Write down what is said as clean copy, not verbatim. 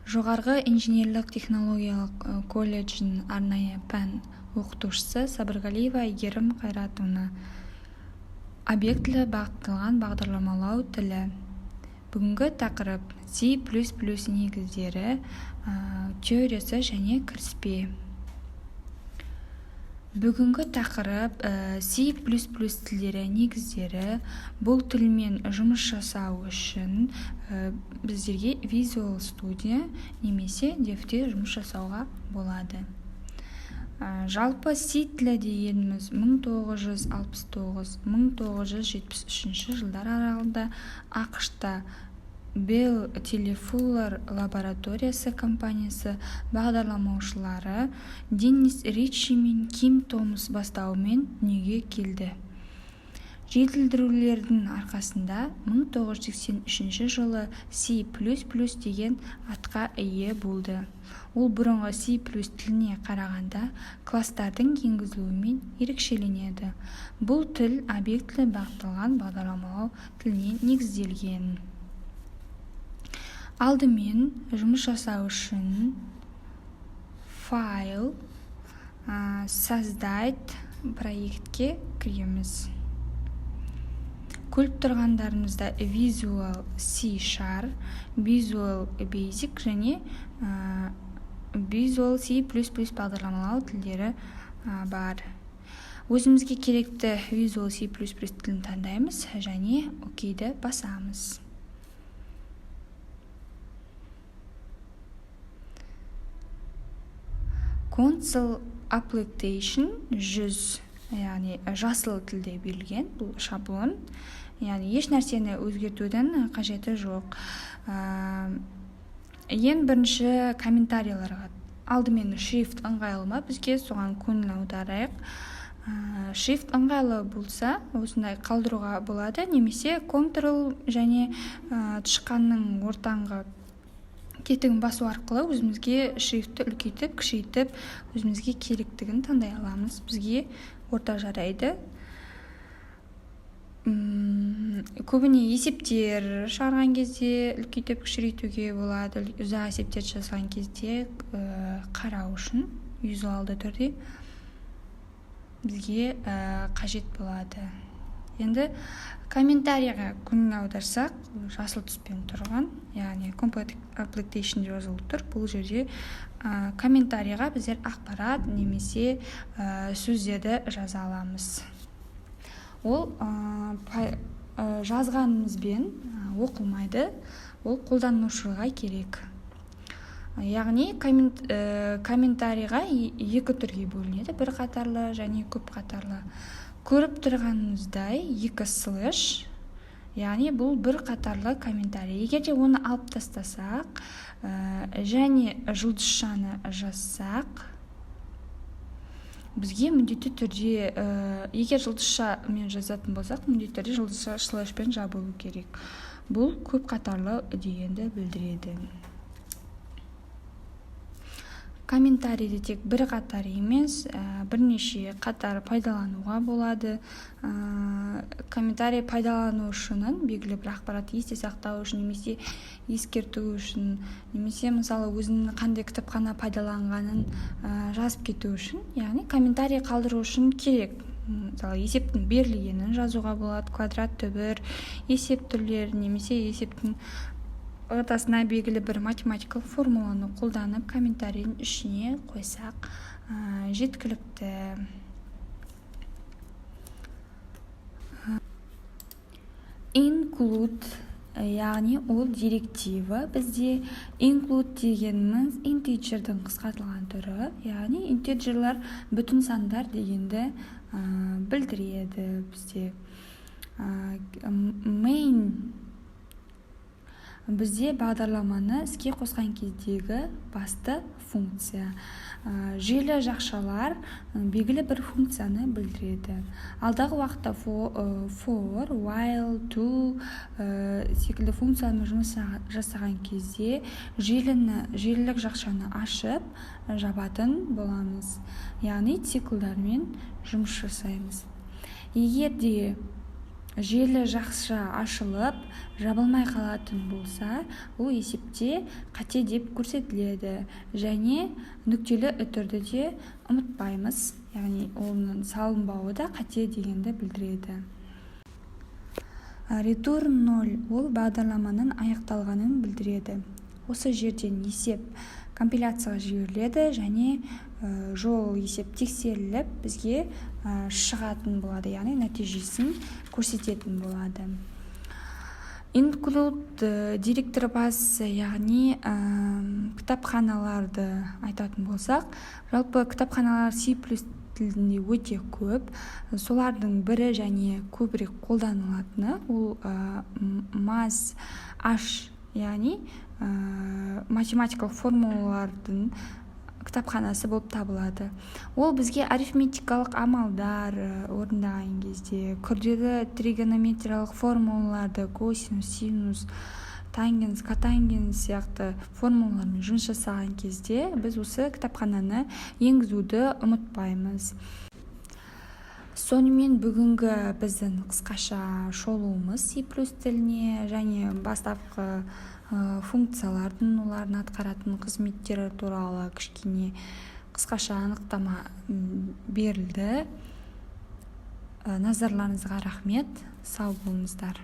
Жоғарғы инженерлік технологиялық колледжінің арнайы пән оқытушысы Сабырғалиева Айгерім Қайратовна. Объектілі бағытталған бағдарламалау тілі. Бүгінгі тақырып: C++ негіздері, теориясы және кіріспе. Бүгінгі тақырып: C++ тілдері негіздері. Бұл тілмен жұмыс жасау үшін біздерге Visual Studio немесе Dev-те жұмыс жасауға болады. Жалпы, C тілі дегеніміз 1969-1973 жылдар аралығында АҚШ-та Bell Telephone лабораториясы компаниясы бағдарламалаушылары Деннис Ритчи мен Ким Томас бастауымен дүниеге келді. Жетілдірулердің арқасында 1983 жылы C++ деген атқа ие болды. Ол бұрынғы C тіліне қарағанда класстардың енгізілуімен ерекшеленеді. Бұл тіл объектілі бағытталған бағдарламалау тіліне негізделген. Алдымен жұмыс жасау үшін «Файл», «Создать проект» ке кіреміз. Көріп тұрғандарыңызда Visual C#, Visual Basic және Visual C++ бағдарламалау тілдері бар. Өзімізге керекті Visual C++ тілін таңдаймыз және «Окей» ді басамыз. Console Application 100, яғни жасыл тілде берілген бұл шаблон, яғни еш нәрсені өзгертудің қажеті жоқ. Ең бірінші комментарийларға, алдымен шрифт ыңғайлы ма бізге, соған көңіл аударайық. Шрифт ыңғайлы болса, осындай қалдыруға болады немесе Ctrl және тышқанның ортаңғы тетігін басу арқылы өзімізге шрифтті үлкейтіп, кішірейтіп, өзімізге керектігін таңдай аламыз. Бізге орта жарайды. Көбіне есептер шығарған кезде үлкейтіп, кішірейтуге болады. Ұзақ есептерді жазған кезде қарау үшін визуалды түрде бізге қажет болады. Енді комментарийға көңіл аударсақ, жасыл түспен тұрған, яғни Complete Application деп жазылып тұр. Бұл жерде комментарийға біздер ақпарат немесе сөздерді жаза аламыз. Ол жазғанымызбен оқылмайды, ол қолданушыға керек. Яғни комментарийға екі түрге бөлінеді: бір қатарлы және көп қатарлы. Көріп тұрғанымыздай, екі слэш, яғни бұл бір қатарлы комментарий. Егер де оны алып тастасақ және жұлдызшаны жазсақ, бізге міндетті түрде, егер жұлдызшамен жазатын болсақ, міндетті түрде жұлдызша слэшпен жабылу керек. Бұл көп қатарлы дегенді білдіреді. Комментарийді тек бір қатар емес, бірнеше қатар пайдалануға болады. Комментарий пайдаланушының белгілі бір ақпаратты есте сақтау үшін немесе ескерту үшін, немесе, мысалы, өзінің қандай кітапхана пайдаланғанын жазып кету үшін, яғни комментарий қалдыру үшін керек. Мысалы, есептің берілгенін жазуға болады, квадрат, түбір, есеп түрлері немесе есептің ортасына белгілі бір математикалық формуланы қолданып, комментарийдің ішіне қойсақ, жеткілікті. Include, яғни ол директива. Бізде include дегеніміз integer дің қысқартылған түрі, яғни integer лар бүтін сандар дегенді білдіреді. Бізде main, бізде бағдарламаны іске қосқан кездегі басты функция. Желі жақшалар белгілі бір функцияны білдіреді. Алдағы уақытта for, while, do секілді функциялармен жұмыс жасаған кезде желіні, желілік жақшаны ашып жабатын боламыз, яғни циклдармен жұмыс жасаймыз. Егер де Желі жақсы ашылып, жабылмай қалатын болса, бұл есепте қате деп көрсетіледі. Және нүктелі үтірді де ұмытпаймыз, яғни оның салынбауы да қате дегенді білдіреді. Return 0 — ол бағдарламаның аяқталғанын білдіреді. Осы жерден есеп компиляцияға жіберіледі және жол есеп тексеріліп, бізге шығатын болады, яғни нәтижесін көрсететін болады. Include директор базасы, яғни кітапханаларды айтатын болсақ, жалпы кітапханалар C+ тілінде өте көп. Солардың бірі және көбірек қолданылатыны ол math, яғни математикалық формулалардың кітапханасы болып табылады. Ол бізге арифметикалық амалдар орындаған кезде, күрделі тригонометриялық формулаларды, косинус, синус, тангенс, котангенс сияқты формулалармен жұмыс жасаған кезде біз осы кітапхананы енгізуді ұмытпаймыз. Сонымен, бүгінгі біздің қысқаша шолуымыз C+ тіліне және бастапқы функциялардың, олардың атқаратын қызметтері туралы кішкене қысқаша анықтама берілді. Назарларыңызға рахмет, сау болыңыздар.